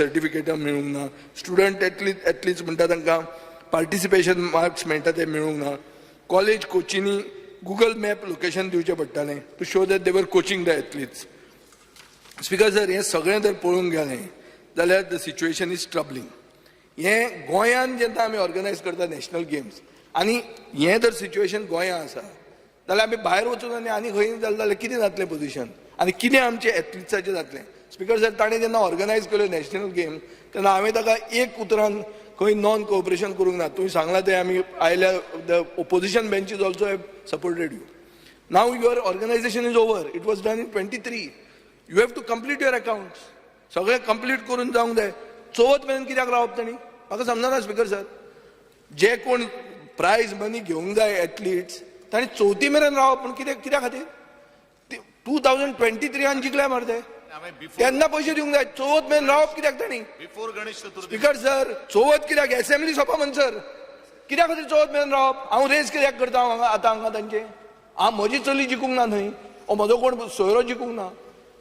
सर्टिफिकेटां मेळूंक ना. Student athletes म्हणटा तांकां पार्टिसिपेशन मार्क्स मेळटा ते मेळूंक ना. कॉलेज कोचिंनी गुगल मॅप लोकेशन दिवचें पडटालें to show that they were coaching the athletes. Speaker sir, हें सगळें जर पळोवंक गेलें जाल्यार the situation is troubling. हें गोंयान जेन्ना आमी ऑर्गनायज करता नॅशनल गेम्स आनी हें जर सिच्युएशन गोंयां आसा जाल्यार आमी भायर वचून आनी खंय जालें जाल्यार कितें जातलें पोझिशन आनी कितें आमचें एथलिट्साचें जातलें? स्पिकर सर, ताणें जेन्ना ऑर्गनायज केल्यो नॅशनल गेम तेन्ना हांवें ताका एक उतरान खंय नॉन कोऑपरेशन करूंक ना. तुवें सांगलां तें आमी आयल्या. The opposition benches also have supported you. Now your organization is over. It was done in 23. You have to complete your accounts. सगळें कंप्लीट करून जावंक जाय. चवथ मेरेन कित्याक रावप तांणी, म्हाका समजना. स्पिकर सर, जे कोण प्रायज मनी घेवंक जाय एथलिट्स, तांणी चवथी मेरेन रावप पूण कित्याक? कित्या खातीर? 2023न जिखले मरे ते. तेन्ना पयशे दिवंक जाय. चवथ मेरेन रावप कित्याक तांणी? Before Ganesh Chaturthi. Speaker sir, चवथ कित्याक? असेंब्ली सोंपा म्हणसर कित्या खातीर चवथ मेरेन रावप? हांव रेस कित्याक करता हांव हांगा आतां हांगा तांचे? हांव म्हजी चली जिखूंक ना न्हय, ओ म्हजो कोण सोयरो जिखूंक ना.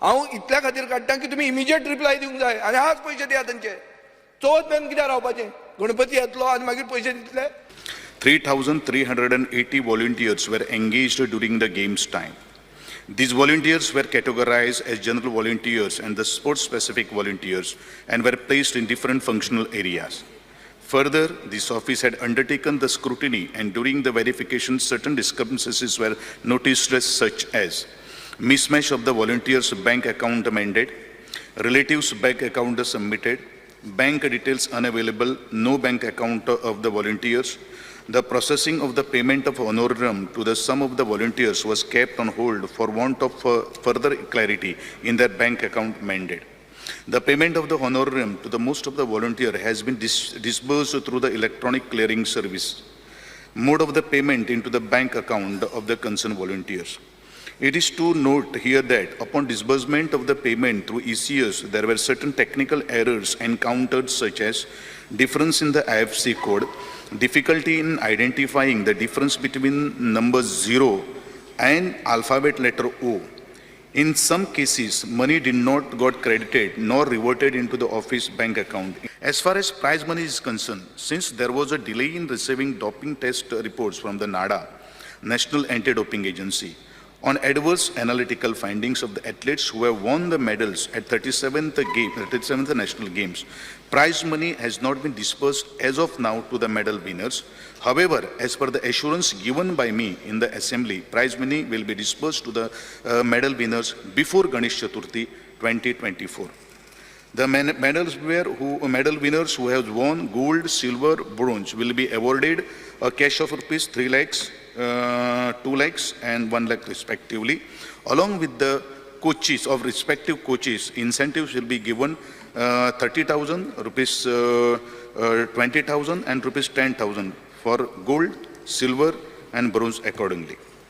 हांव इतल्या खातीर काडटा की तुमी इमिजिएट रिप्लाय दिवंक जाय आनी आज पयशे दिया तांचे. चवथ मेरेन कित्याक रावपाचें? गणपती येतलो आनी मागीर पयशे दितले. 3,380 volunteers were engaged during the games time. These volunteers were categorized as general volunteers and the sports-specific volunteers and were placed in different functional areas. Further, this office had undertaken the scrutiny, and during the verification, certain discrepancies were noticed as such as mismatch of the volunteers' bank account mandate, relatives' bank account submitted, bank details unavailable, no bank account of the volunteers. The processing of the payment of honorarium to the some of the volunteers was kept on hold for want of further clarity in their bank account mandate. The payment of the honorarium to the most of the volunteer has been disbursed through the electronic clearing service mode of the payment into the bank account of the concerned volunteers. It is to note here that upon disbursement of the payment through ECS, there were certain technical errors encountered, such as difference in the IFC code, difficulty in identifying the difference between number 0 and alphabet letter O. In some cases, money did not got credited nor reverted into the office bank account. As far as prize money is concerned, since there was a delay in receiving doping test reports from the NADA, National Anti-Doping Agency, on adverse analytical findings of the athletes who have won the medals at 37th game, 37th National Games, prize money has not been disbursed as of now to the medal winners. However, as per the assurance given by me in the assembly, prize money will be disbursed to the medal winners before Ganesh Chaturthi 2024. The medal winners who have won gold, silver, bronze will be awarded a cash of rupees 3 lakhs, 2 lakhs and 1 lakh respectively. Along with the coaches of respective coaches, incentives will be given 30,000, rupees 20,000 and rupees 10,000 for gold, silver and bronze accordingly.